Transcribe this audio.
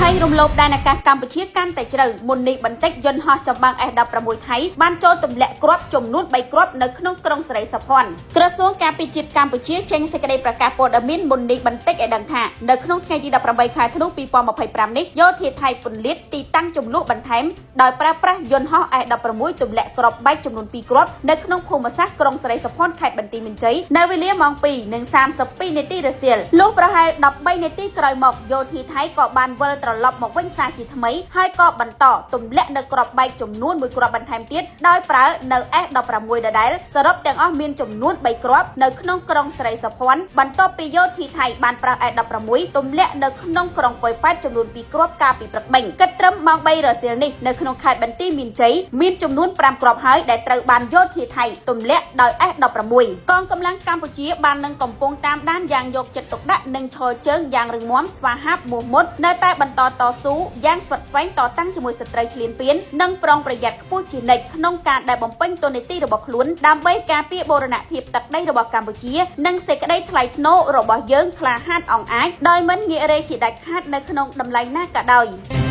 ថៃរំលោភដែនអាកាសកម្ពុជាកាន់តែជ្រៅមុននេះបន្តិចយន្តហោះចម្បាំង S16 ថៃបានចូលទម្លាក់គ្រាប់ចំនួន3គ្រាប់នៅក្នុងក្រុងសិរីសោភ័ណក្រសួងការពារជាតិកម្ពុជាចេញសេចក្តីប្រកាសព័ត៌មានមុននេះបន្តិចឲ្យដឹងថានៅក្នុងថ្ងៃទី18ខែធ្នូ2025នេះយោធាថៃពន្លាតទីតាំងចំនួនបន្ថែមដោយប្រើប្រាស់យន្តហោះ S16 ទម្លាក់គ្រាប់បែកចំនួន2គ្រាប់នៅក្នុងភូមិសាស្ត្រក្រុងសិរីសោភ័ណខេត្តបន្ទាយមានជ័យនៅវេលាម៉ោង2:32នាទីរសៀលលុះប្រហែល13នាទីក្រោយមកយោធាថៃក៏បានវិលត្រឡប់មកវិញសាជាថ្មីហើយក៏បន្តទម្លាក់នៅគ្រាប់បែកចំនួន1គ្រាប់បន្ថែមទៀតដោយប្រើនៅ S16 ដដែលសរុបទាំងអស់មានចំនួន3គ្រាប់នៅក្នុងក្រុងសិរីសោភ័ណបន្ទាប់ពីយោធាថៃបានប្រើ S16 ទម្លាក់នៅក្នុងក្រុងប៉ោយប៉ែតចំនួន2គ្រាប់កាលពីព្រឹកមិញគិតត្រឹមម៉ោង3រសៀលនេះនៅក្នុងខេត្តបន្ទាយមានជ័យមានចំនួន5គ្រាប់ហើយដែលត្រូវបានយោធាថៃទម្លាក់ដោយ S16 កងកម្លាំងកម្ពុជាបាននឹងកំពុងតាមដានយ៉ាងយកចិត្តទុកដាក់និងឈរជើងយ៉ាងរឹងមាំស្វាហាប់មោះមុតនៅតែបន្តតស៊ូយ៉ាងស្វិតស្វែងតតាំងជាមួយសត្រូវឈ្លានពាននិងប្រុងប្រយ័ត្នខ្ពស់ជានិច្ចក្នុងការដែលបំពេញតួនាទីរបស់ខ្លួនដើម្បីការពារបូរណភាពទឹកដីរបស់កម្ពុជានិងសេចក្តីថ្លៃថ្នូររបស់យើងក្លាហានអង់អាចដោយមិនងាករេជាដាច់ខាតនៅក្នុងតម្លៃណាក៏ដោយ។